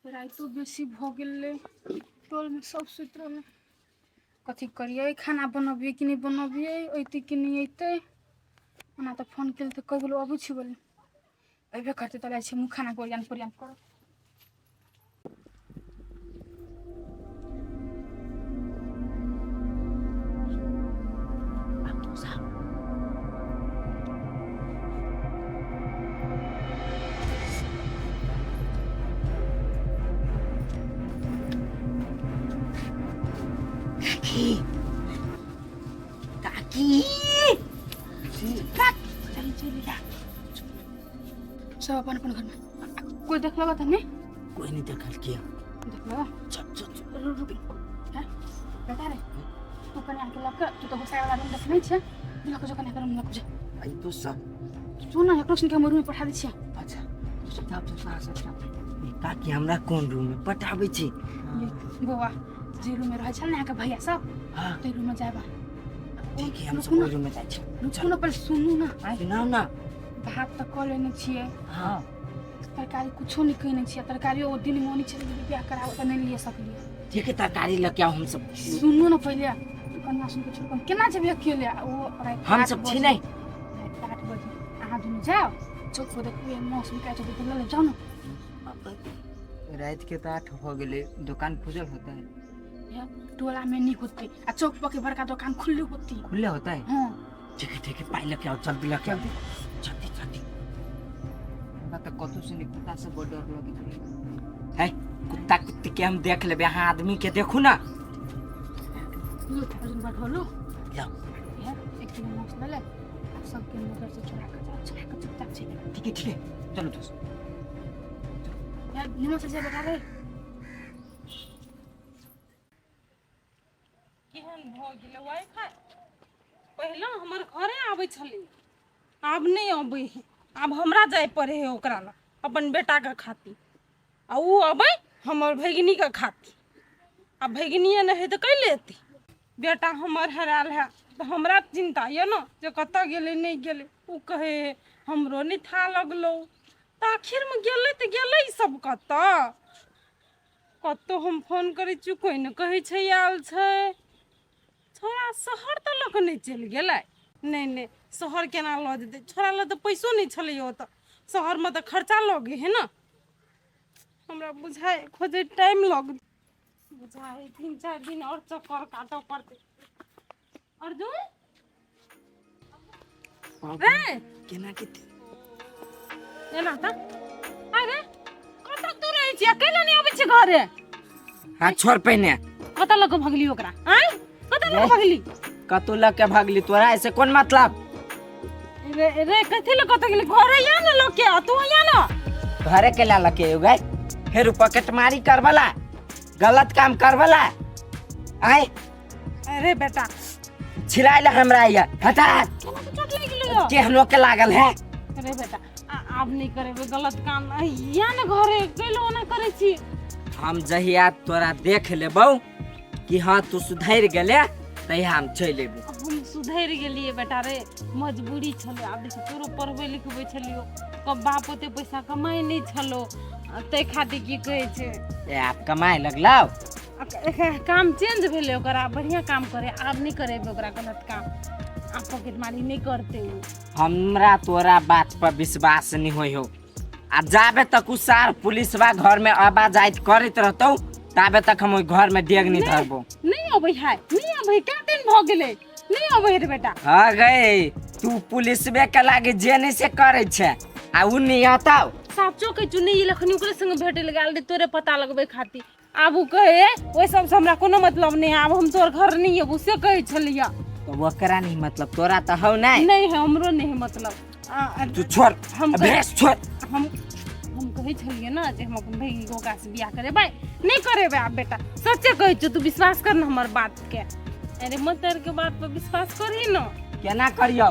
राइतो बेसी भऽ गेलै, टोलमे सब सुति रहलै। कथी करियै? खाना बनबियै कि नहि बनबियै? अयतै कि नहि अयतै? ओना तऽ फोन केल तऽ कहि गेलहुँ अबै छी बोले, अयबे करतै। तऽ जाइ छी हमहूँ खानाके ओरियान पोरियान करब। काकी, काकी, चल चल जा, सब अपन अपन घरमे। कोइ देखलक तऽ नहि? कोई नहीं देखल किया। देखलक? चल चल चल। रुक रुक, हैं बेटा रे, तू कन्या के लऽ कऽ, तू तऽ गोसाई वाला रूम देखने छै, लऽ कऽ जो, कन्या के रूम लऽ कऽ जो। आई तो सब सुन ने, एकरो सुनके हम रूम में पठा दै छियै। अच्छा, जाओ जाओ, सारा सब जाओ। ए, काकी, हमरा कोन रूम में पठाबै छी? ये बौआ, जे रूम में रहै छल ने अहाँके भैया सब, ताहि रूम में जायब। ठीक है, हम सब रुकू ओहि रूम में जाइ छी। ने, रुकू ने, पहिले सुनू ने। सुनाउ ना। भात तऽ कऽ लेने छियै, तरकारी कुछो नहि कयने छियै। तरकारी ओ दिन में ओनी छलै जे बियाह कराबऽ तऽ नहि लिअ सकलियै। ठीक है, तरकारी लऽ के आओ हम सब। सुनू ने, पहिले कन्या सुन के छोड़ कऽ केना जेबै अकेले? आ ओ राति हम 8 सब छी बजे, नहि। राति 8 बजे अहाँ दुनू जाउ, चौक पर देखबै मौस बिकाइ छै तऽ लऽ लेब। जाउ ने। राति के तऽ 8 भऽ गेलै, दोकान खुजल होतै? हे, टोला में नहीं होते आ चौक पर के बड़का दुकान खुले होती। खुले होतै? हाँ। ठीक है, ठीक है, पाइ लऽ के आओ, जल्दी लऽ के आओ, जल्दी जल्दी। हमरा तऽ कतहु से नहि, कुत्ता से बड़ डर लगैत रहै। है, कुत्ता कुत्ती के हम देख लेबै, अहाँ आदमी के देखू ना। लो अर्जुन, बैठो लो। लाओ। हे, 1 किलो मांस ले ले आ सबके नजर से चुरा के जाओ, चुरा के चुपचाप चलि आउ। ठीक है, ठीक है, चलो दोस्त। हे, निमन से जा बेटा रे। केहन भऽ गेलै वाईफाई? पहिले हमर घरे आबै छलै, आब नहि अबै है। आब हमरा जाय पड़े है ओकरा लग अपन बेटाके खातिर, आ ओ अबै हमर भगिनीके खातिर। आ भगिनिए नहि है तऽ कैले एतै? बेटा हमर हरायल है तऽ हमरा चिन्ता यऽ ने जे कतऽ गेलै नहि गेलै। ओ कहै है हमरो नहि था लगलो, तऽ आखिरमे गेलै तऽ गेलै ई सब कतऽ? कतहु हम फोन करै छी, कोइ नहि कहै छै आयल छै। छोड़ा शहर तऽ लऽ कऽ नहि चलि गेलै? नहि नहि, शहर केना लऽ जेतै? छोड़ा लऽ तऽ पैसो नहि छलैए ओतऽ, शहरमे तऽ खर्चा लगै हइ ने। हमरा बुझाइ खोजै टाइम लग बुझाइ, 3-4 दिन आओर चक्कर काटऽ पड़तै। अर्जुन रे। केना के? एना तऽ अरे कतऽ तू रहै छी? अकेले नहि अबै छी घरे? हाँ, छोड़ पहिने। कतऽ लऽ कऽ भगली ओकरा? आँय, कतऽ लऽ कऽ भगली? कतौ लऽ के भगली, तोरा ऐसे कोन मतलब? रे रे, कथी लऽ कतऽ गेली? घरे या ने लऽ के आ तू या ने। घरे के ला लके एगो गए, फेर पॉकेट मारी करवला, गलत काम करवला आय। अरे बेटा। छिलाइ ले हमरा या हटा। केना के चोट लागि गेलो? केहनो के लागल है। अरे बेटा, आब नहि करेबै गलत काम। या ने घरे कैलो ओना करै छी। हम जहिया तोरा देख लेबौ कि हाँ तू सुधरि गेले, तहिया हम चलि एबौ। हम सुधरि गेलियै बेटा रे, मजबूरी छलै। आब देखी, तोरो पढ़बै लिखबै छलियो, बाप ओते पैसा कमाइ नहि छलो, ताहि खातिर की कहै छै। ए, आब कमाए लगलौ? काम चेंज भेलै ओकर, आब बढ़िआँ काम करे। आब नहि करेबै ओकरा गलत काम, आब पॉकेट मारी नहि करतै ओ। हमरा तोरा बात पर विश्वास नहीं होइ हो, आ जाबे तक उ सार पुलिसवा घर में आवाजाइत करैत रहतौ, ताबे तक हम ओहि घर में डेग नहीं धरबो। नहि अबै है, नहि अबै। कए दिन भऽ गेलै, नहि अबै रे बेटा। हाँ गई, तू पुलिसवे के लागे जे नहीं से करे छे आ उ नहीं आता। साचो कहै छु, नहि लखनी ओकरे संग भेटै लए गेल रहे तोरे पता लगबै खातिर। आब उ कहे ओहि सबसँ हमरा कोनो मतलब नहि है, आब हम तोर घर नहि अबू, से कहै छलियै। तो ओकरा नहीं मतलब, तोरा तो हौ नहीं? नहि है, हमरो नहि है मतलब। तू छोड़। हम भेस छोड़। हम कहै छलियै ने जे हम अपन भैगी ओकरासँ बियाह करेबै, नहि करेबै आब बेटा। सच्चे कहै छियौ, तू विश्वास कर ने हमर बातके। अरे मतरके बात पर विश्वास करही ने। केना करियौ?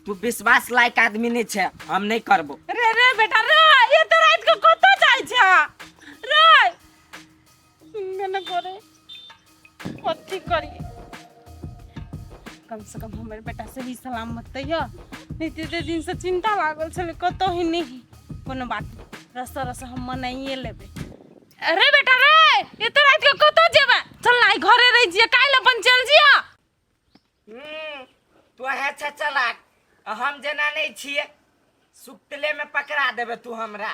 तू विश्वास लायक आदमी नहीं छे, हम नहीं करबो। रे रे बेटा रे, ये तो रात के कतऽ जाइ छै रे? सुनबे न करे, कथी करिए? कम से कम हमर बेटा सही सलामत तऽ यऽ, नहि तऽ एते दिनसँ चिन्ता लागल छलै, कतौ ही नहि। कोनो बात नहि, रस्ता रस्ता हम मनाइए लेबै। अरे बेटा रे, एते राति के कतऽ जेबै? चल ना, आइ घरे रहि जियै, काल्हि अपन चलि जियै। तू है छे चलाक, हम जेना नहीं छियै, सुतले में पकड़ा देबे तू हमरा।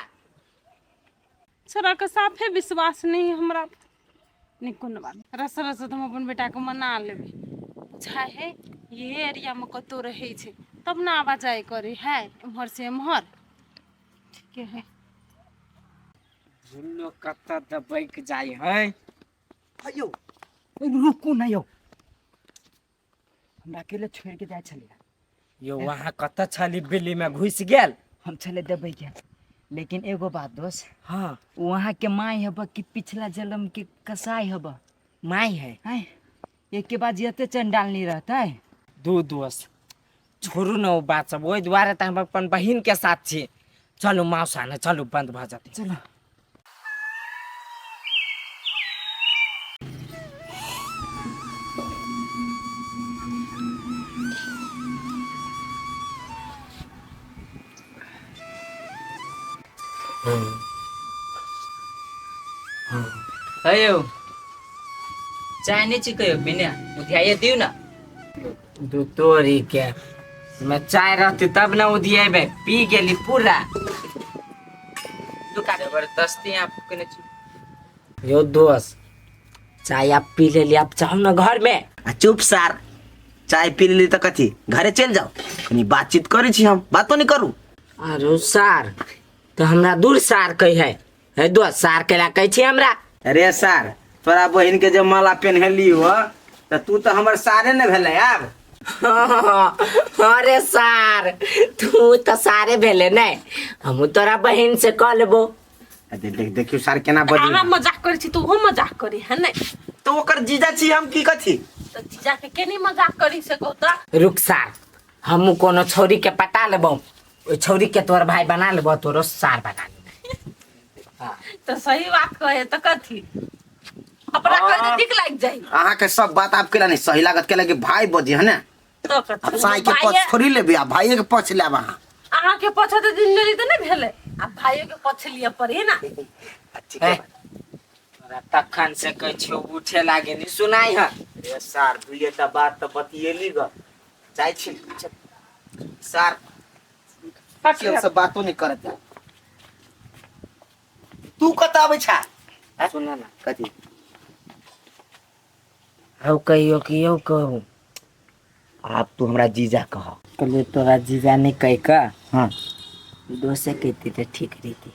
छोरा के साफे विश्वास नहीं है हमरा। नहीं कोनो बात, रस रस तऽ हम अपन बेटाके मना लेबै। बुझाइ है इहे एरियामे कतहु रहै छै तब ने आवाजाही करै है एम्हर से एम्हर। ठीके है। झुल्लो कतऽ दबैक जाइ है। यौ रुकू ना यौ, हमरा अकेले छोड़ि के जाइ छलियै। यौ वहाँ कतऽ छली, बिल्ली में घुसि गेल। हम छलै देबै के, लेकिन एगो बात दोस्त। हाँ। वहाँ के माय हब कि पिछला जन्म के कसाई हब? माय है। हैं, एक के बाद जते चंडाल नहीं रहता है। दू दोस्त छोड़ू न ओ बात सब, ओहि दुआरे तऽ हम अपन बहिन के साथ छी। चलू मौसा ने, चलू बंद भऽ जेतै। चलो। है यौ, चाय नहीं छी कहियो पीने? उधियाइए दियौ ना। दू तोरी के मैं चाय रहती तब न उधियेबै, पी गेली पूरा। जबरदस्ती यहाँ फूकने छी। यो दोस्त चाय आप पी लेली, आप चाहो ना घर में। आ चुप सार, चाय पी लेली तऽ कथी घरे चलि जाउ, कनी बातचीत करै छी, हम बातो नहि करू। अरे सार तो हमरा दूर सार कही है, हे दोस्त सार केला कहै छी हमरा। अरे सार, तोरा बहिन के जे माला पेन्हली हो तऽ तू तऽ हमर सारे ने भेलै आब। अरे सार तू तऽ सारे भेले ने, हमहूँ तोरा बहिन से कह लेबो। देख देख देखियौ सार केना बजै। अहाँ मजाक करै छी तऽ ओहो मजाक करी है ने? तऽ ओकर जीजा छी हम की कथी? तऽ जीजा के केनी मजाक करी से कहू तऽ? रुक सार, हमहूँ कोनो छौरी के पटा लेबो, ओहि छौरी के तोहर भाई बना लेबो, तोरो सार बना लेबो। तऽ सही बात कहे तऽ कथी अपना कहे नीक लागि जाइ। अहाँके सब बात आब केला नहि सही लागत, केला कि भाई बजी है ने? तऽ कथी आब साई के पक्ष थोड़ी लेबै, आ भाइये के पक्ष लेब अहाँ। अहाँ के पक्ष तऽ दिन लेली तऽ नहि भेलै, आ भाइयो के पक्ष लिअ पड़े ना। हे, तोरा तखन से कहै छियौ उठे लागे नहीं सुनाई है। अरे सार दुइएटा बात तऽ बतियेली ग, जाइ छी सार से बातो नहि करत जा। तू कतऽ अबै छा? सुन ना। कथी? हौ कहियो कि यौ कहू। आब तू हमरा जीजा कह। कहलियै तोरा जीजा नहीं कह कऽ। हाँ। दोसे कहती तऽ ठीक रहिती।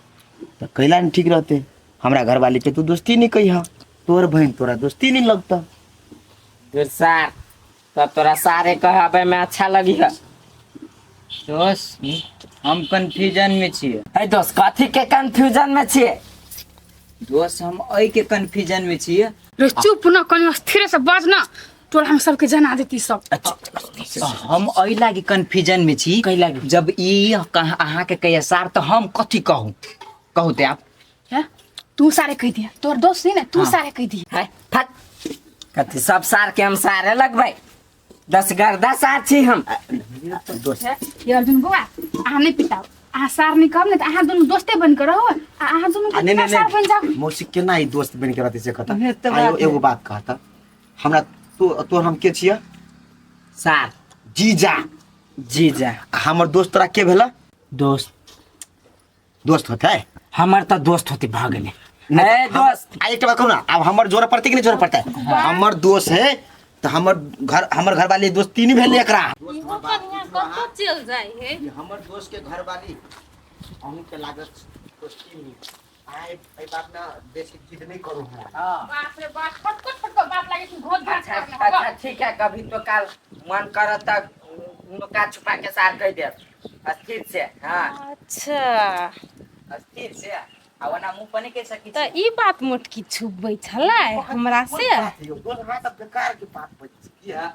तऽ कैला नहीं ठीक रहते? हमरा घरवाली के तू दोस्ती नहीं कही, तोर बहन तोरा दोस्ती नहीं लगता। दूर सार, तब तोरा सारे कहबे में अच्छा लगी है। दोस्त हम कंफ्यूजन में छियै। है दोस्त कथी के कंफ्यूजन में छियै? दोस्त हम एहि के कंफ्यूजन में छियै। रे चुप न, कनी स्थिर से बाज ना, तोरा हम सबके जना देती सब। हम एहि लागी कंफ्यूजन में छी। कै लागी? जब ई अहाँ के कहिया सार तऽ हम कथी कहू? कहू ते आप। हैं? तू सारे कह दिया, तोर दोस्त ही ना, तू सारे कह दिया। है फट कथी सब सार के हम सारे लगबै, 10 गर्दा सार छी हम। दोस्त ये अर्जुन बौआ, अहाँ नहीं पिटाओ, अहाँ सार नहीं कहब ने तऽ अहाँ दुनू दोस्ते बन के रहो, आ अहाँ दुनू आ, नहीं, नहीं, सार बन जाओ। नहीं, मौसी केना ई दोस्त बन के रहते से कहता। उहे तऽ आयो बात एगो बात कहता हमरा, तो तोर हम के छियै? सार। जीजा। जीजा। आ हमर दोस्त तोरा के भेला? दोस्त। दोस्त होते? हमर तऽ दोस्त होते भऽ गेलै। नहीं, ए दोस्त। आ एकटा बात कहू ना, आब हमर जोड़ पड़तै कि नहि जोड़ पड़तै? हमर दोस्त है तऽ हमर घर, हमर घरवाली दोस्ती नहीं भेलै एकरा। इहो कनिया कतऽ चलि जाइ है? ई हमर दोस्त के घरवाली अहूँ के लागत दोस्ती नहीं। आइ एहि बात में बेसी जिद नहीं करू हमरा। बाप रे बाप, फटको फटको बात लागे कि घोट घाट अच्छा करने अच्छा होगा। ठीक है, कभी तो काल मन करत तक नुका छुपा के सार कह देब अस्थिर से। हाँ अच्छा अस्थिर से। आ ओना मुँह पर नहि कहि सकै तऽ छी। ई बात मोटकी छुपबै छलै हमरा से? बात यौ, दोस्त हमरा तऽ बेकार के बात बजै छै। की है?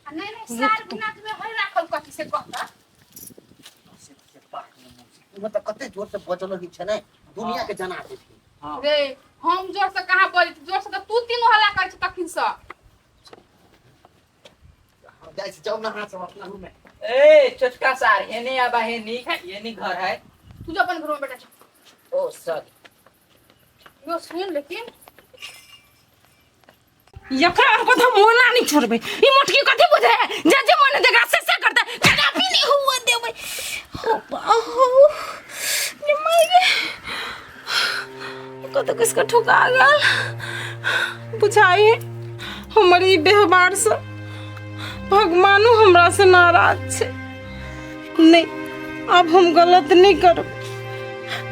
आ नहीं नहीं सार बिना तुम्हें होय राखल कथी से कहता। से से बात नहि मौसी। तू मतलब कते जोर से बजऽ लगी छै ने, दुनिया के जना देथिन। रे हम जोर से कहाँ बोली, जोर से तऽ तू तीनू हल्ला करै छी तखन से। हम जाइ छी, जाउ ना अहाँ सब अपना रूम में। ए छोटका सार एने आबा, हेनी एनी घर है। तू जो अपन घर में बैठा छ। ओ सॉरी। यो सुन लेकिन एकरा हमको तो मोना नहीं छोड़बे। ई मोटकी कथी बुझे है, जे जे मन देखरा से से करता कदापि नहीं हुआ देबे। हो बाहु ने मार गे, कत किसका ठोका गेल। बुझाई है हमर ई व्यवहार से भगवानो हमरा से नाराज छे। नहीं, अब हम गलत नहीं करब।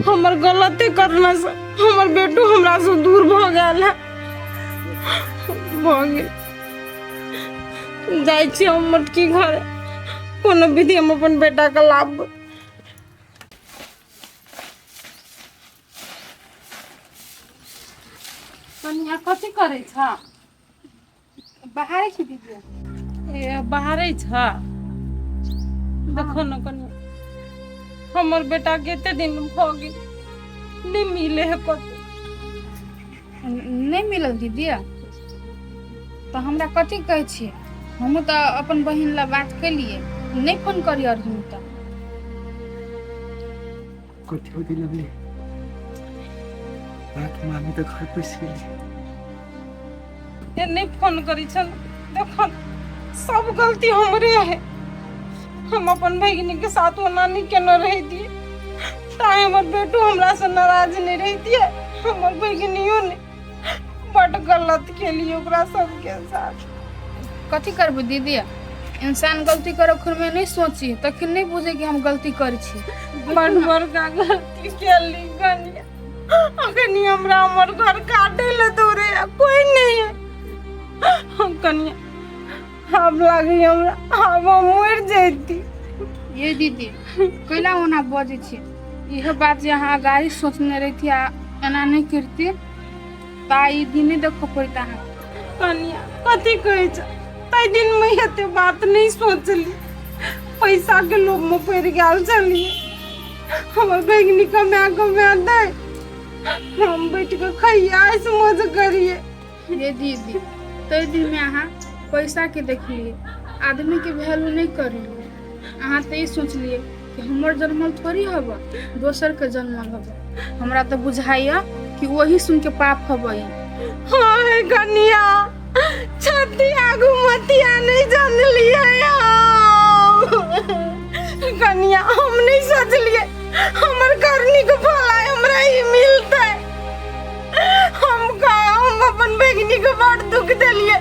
हमर गलते करना से हमर बेटो हमरा से दूर भ गेल है, भ गेल। जाइ छी हम मोटकी घर, कोनो विधि हम अपन बेटा के लाबबै। कनिया कथी करै छ? बाहरे छी दीदी। ए बाहरे छ? देखो न कनिया, हमर बेटा के एते दिन भ गेल नहीं मिले है कतौ। नहीं मिलल दीदी तऽ हमरा कथी कहै छियै? हमहूँ तऽ अपन बहिन लए बात केलियै, नहि फोन करी अर्जुन तऽ। कथी होती लगले बात, मामी तऽ घर पैस गेली। ए नहीं फोन करी छल। देखो सब गलती हमरे है, हम अपन भगिनी के साथ ओना नहीं केने रह दिए ताहि हमर बेटो हमरा से नाराज नहीं रहितिए, हमर भगिनियो नहीं। बड गलत केलिए ओकरा सबके साथ। कथी करबै दीदी, इंसान गलती करो में नहीं सोची तखन नहीं बुझे कि हम गलती करै छी। बड बड़का गलती केली कनिया। अखनी हमरा हमर घर काटे ले दौड़े कोई नहीं है। हम कनिया आब लागी हमरा आब हम मरि जैती। ये दीदी कैला ओना बजै छी? इहो बात जे अहाँ अगाड़ी सोचने रहिती आ एना नहीं करती ता ई दिन नहीं देखऽ पड़त अहाँ। कनिया कथी कहै छ? ताहि दिन में एते बात नहीं सोचली, पैसा के लोभ में पड़ि गेल छलियै। हमर भगिनी कमा कमा दै, हम बैठ के खैयै ऐश मौज करियै। ये दीदी ताहि दिन में अहाँ पैसा के देखलिए, आदमी के वैल्यू नहीं करलिए। अहाँ तऽ ई सोचलिए कि हमर जन्मल थोड़ी हब, दोसर के जन्मल हब। हमरा तऽ बुझाइया कि वही सुन के पाप हब ई। हाँ हे कनिया, छती आगू मतिया नहीं जानलिए हम। कनिया हम नहीं सोचलिए हमर करनी के फल आइ हमरा ही मिलतै। हम का हम अपन भगिनी के बड़ दुख देलिए,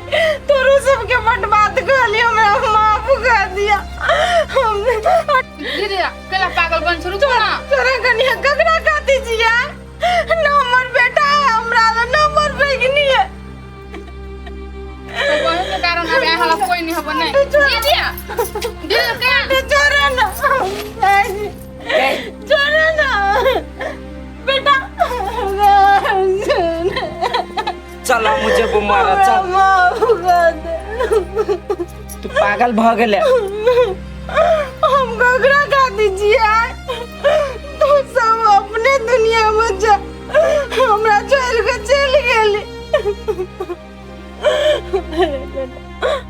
तोरो सबके बड़ बात कहलिए, हमरा माफ कर दिया। हम दीदी कैला पागल बन शुरू ना। तोरा कनिया ककरा खाती छियै? न हमर बेटा है हमरा लग, न हमर भगिनी है। तो वही के कारण अब यहाँ ला कोई नहीं हब नहीं। दीदी दीदी क्या छोड़ो ना, छोड़ो ना बेटा। चल मुझे मारा चल। माफ कर दे। तू पागल भ गेले। हम ककरा खाती छियै? तू सब अपने दुनिया में जा, हमरा छोड़ के चलि गेली।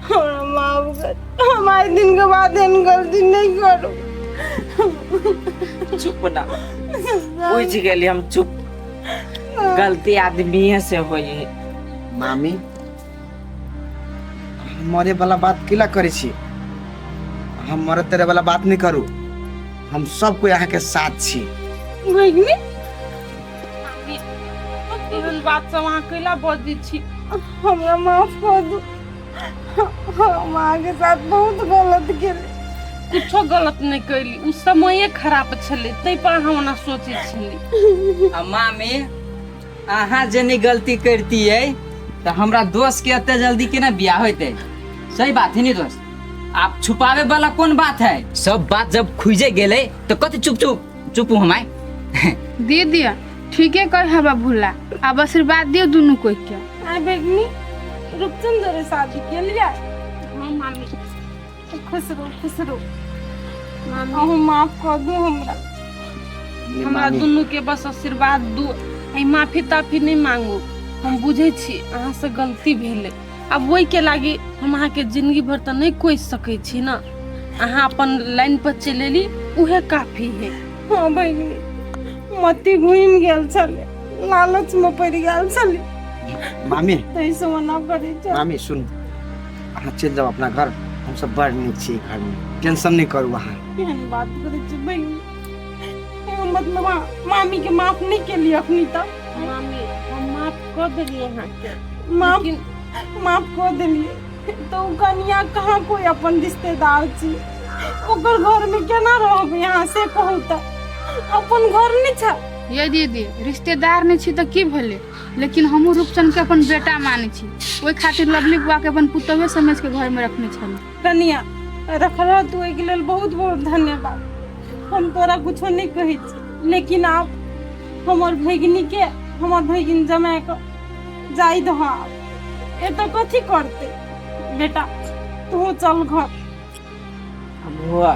हमरा माफ कर, हम आइ दिन के बाद एहन गलती नहीं करू। चुप ना, बुझ गेली हम, चुप। गलती आदमीये से होई है। मामी मरे वाला बात किला करै छी? हम मरे तेरे वाला बात नहीं करू, हम सब कोई अहाँ के साथ छी। भगिनी एहन बात सब अहाँ कैला बजै छी? हमरा माफ कर दू, हम अहाँके साथ बहुत गलत केली। कुछो गलत नहीं कैली, उ समये खराब छलै ताहि पर अहाँ ओना सोचै छली। आ मामी अहाँ जे नहीं गलती करतियै तऽ हमरा दोस्त के एते जल्दी केना बियाह होइतै? सही बात है नी दोस्त? आप छुपावे वाला कौन बात है? सब बात जब खुजे गेलै तऽ कथी चुप चुप चुप हम आइ। दीदी ठीके कह हबा भूला, आब आशीर्वाद दियो दुनू कोई के। आइ भगिनी रूपचंद जोरे शादी केलियै? हाँ मामी। खुश रहो खुश रहो। अहूँ माफ कर दू हमरा। हमरा दुनू के बस आशीर्वाद दू, एहि माफी ताफी नहीं मांगू। हम बुझै छी अहाँ से गलती भेलै, आब ओहि के लागी हम अहाँके जिंदगी भर तऽ नहीं कोसि सकै छी ना। अहाँ अपन लाइन पर चलि एली उहे काफी है। हाँ बहिनी, मती घूमि गेल छलै, लालच में पड़ि गेल छली। मामी, ताहिसँ ओना करै छै। मामी सुन, अहाँ चलि जाउ अपना घर, हमसब बड़ नीक छी घर में, टेंशन नहीं करू अहाँ। केहन बात करै छै बहिन, मतलब मामी के माफ नहीं केली अखनी तक। मामी, हम माफ कऽ देलियै अहाँके। माफ माफ कऽ देलियै तऽ ओ कनिया कहाँ कोइ अपन रिश्तेदार छी, ओकर घरमे केना रहबै अहाँ से कहू तऽ? अपन घर नहि छै। ये दीदी, रिश्तेदार नहीं छी तऽ की भेलै, लेकिन हमहूँ रूपचंद के अपन बेटा मानै छी, ओहि खातिर लवली बुआ के अपन पुतोहे समझ के घर में रखने छलहुँ। कनिया रखल तू, ओहिके लेल बहुत बहुत धन्यवाद। हम तोरा कुछो नहि कहै छी, लेकिन आब हमर भगिनीके हमर भगिन जमाए कऽ जाइ दह। आब एतऽ कथी करतै? बेटा, तू चल घर। हुआ।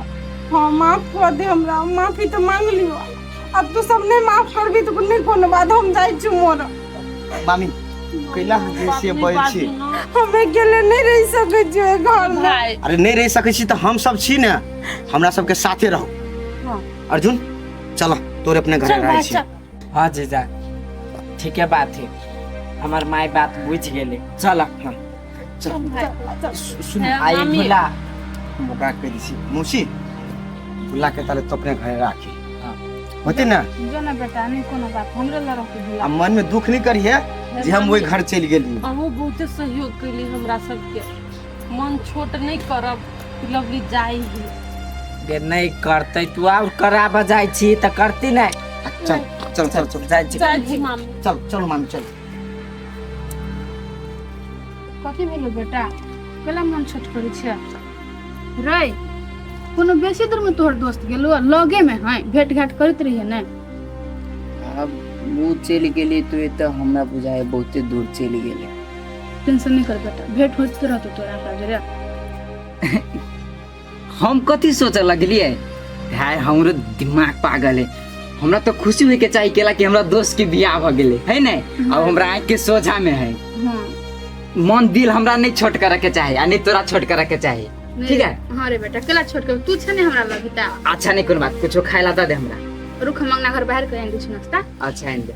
हाँ, माफ कऽ दे हमरा, माफी तऽ मांग लियो। अब तू सब नहि माफ करबी तऽ नहि कोनो बात, हम जाइ छी मोर। मामी, कैला अहाँ से बजै छी? हम अकेले नहि रहि सकै छियै घरमे। भाय। अरे, नहीं रह सकै छी तऽ हम सब छी ने, हमरा सबके साथे रहू। अर्जुन, चल तोरे अपने घरे चल रहै भाय छी। चल। हाँ जीजा, ठीके बात है, हमर माय बात बुझ गेलै। चल। हाँ, चल। सुन। आई। मामी। भुला। हम ओकरा कहि दै छी, मौसी, भुला के ताले तो अपने घरे राखी। हाँ। होते ना? जो ना बेटा, नहीं कोनो बात, हमरे लग रहते भुला। आ मन में दुख नहीं करिहे जे हम ओहि घर चलि गेली। अहूँ बहुते सहयोग कैली हमरा सबके, मन छोट नहि करब कि लवली जाइ ही। गे, नहीं करते तू और करा बजाय छी तऽ करती नहीं। चल चल चल चल। जाइ छी। जाइ छी मामी। चल चल मामी, चल। कथी भेलो बेटा, केला मन छोट करै छै रे? कोनो बेसी दूर में तोहर दोस्त गेलो? लगे में है, भेंट घाट करैत रहिए ने। आब ओ चलि गेली तो एतऽ हमरा बुझाइ बहुते दूर चलि गेलै। टेंशन नहीं कर बेटा, भेंट होइत रहतो तोरा हमरा जरे। हम कथी सोचऽ लगलियै भाय, हमरो दिमाग पागल है। हमरा तो खुशी होइके चाही केला कि हमरा दोस्त के बियाह भऽ गेलै है ने, अब हमरा आँखि के सोझा में है। मन दिल हमरा नहीं छोट करे के चाही आ नहीं तोरा छोट करे के चाही। नहीं। ठीक है। हाँ रे बेटा, केला छोट के? तू छे ने हमरा लगिता। अच्छा, नहीं कोनो बात, कुछो खाए ला दे हमरा। रुक, हम अंगना घर बाहर के आनि दै छी नाश्ता। अच्छा, आनि दे।